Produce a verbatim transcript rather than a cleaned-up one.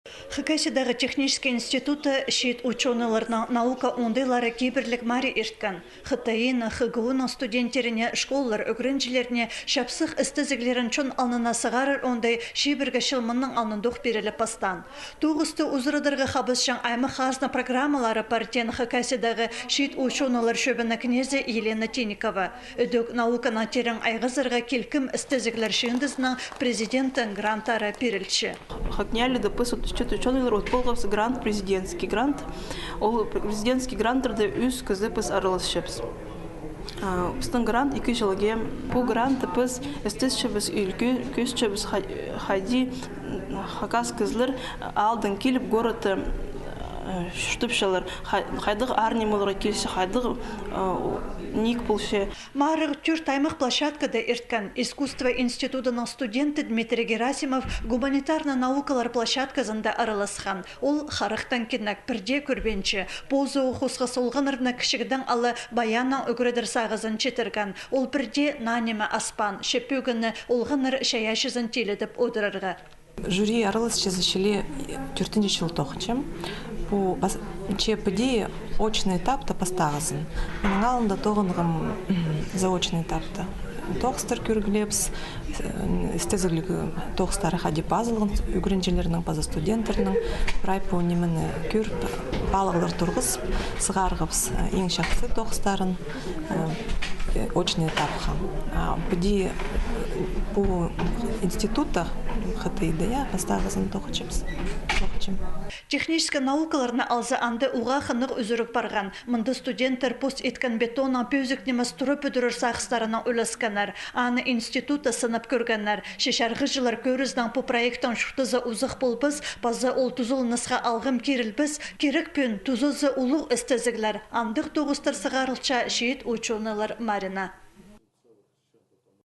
Хакасиядағы технический институтта чиит учёныйларның наука оңдайлары кибірліг мари ирткен. ХТИ-ның, ХГУ-ның студенттеріне, школалар ӱгренҷілеріне чапсых істезіглерін чон алнына сығарар оңдай чибіргі чыл мының алнындох пиріліп пастаан. Тоғысты узарадарға хабысчаң аймах хазна программалары пар теен Хакасиядағы чиит учёныйлар чӧбінің кнезі Елена Тинникова. Ідӧк науканы тирең айғазарға килкім істезіглер чыындызының президенттің грантары пирілче. ХакНИИЯЛИ-да піс чиит учёныйлар от полғабыс грант, президентский грант. Ол президентский гранттарда ӱс кізі піс араласчабыс. А, пістің грант ікі чылға. Пу грантты піс істесчебіс, ӱлкӱ кӧсчебіс, хай-, хайди, м, хакас кізілер аалдаң киліп, городта, э, чуртапчалар, хай-, хайдағ арнымаларға килче, хайдағ, э, ниик полча. Марығ тӧрт аймах площадкада ирткен. Искусство институтының студенті Дмитрий Герасимов гуманитарный наукалар площадказында араласхан. Ол харахтаң кинек, пірдее кӧрбинче. Позы хосхас олғаннарны кічігдең ала баяннаң ӱгредер сағызын читірген. Ол пірдее наа ниме аспаан, че пӱӱн олғаннар чайаачызын тилідіп одырарға. Жюри араласчызы чіли тӧртінҷі чыл тоғынчам. Пу пас-, че піди очный этапта пастағызын. Мының алнында тоғынғам заочный этапта. Тоғыстар кӧріглебіс, э, істезігліг тоғыстары хайди пазылған ӱгренҷілернің, паза студенттернің. Прай пу нимені кӧріп, палығлар турғызып, сығарғабыс, э, иң чахсы тоғыстарын, э, э, очный этапха. А піди, э, пу институтта, ХТИ-да, я, пастағызын тоғынчабыс. Тоғынчам. Технический наукаларны алза, анда уғаа хынығ ӱзӱріг парған. Мында студенттер пос иткен бетоннаң пӧзік нимес тура пӱдірер сағыстарынаң ӱлескеннер. Аны институтта сынап кӧргеннер. Че чарғыҷылар кӧрізінең пу проекттің чуртазы узах полбас, паза ол тузаланысха алғым кирілбес, кирек пӱӱн тузазы улуғ істезіглер. Андағ тоғыстар сығарылча чиит учёныйлар марина.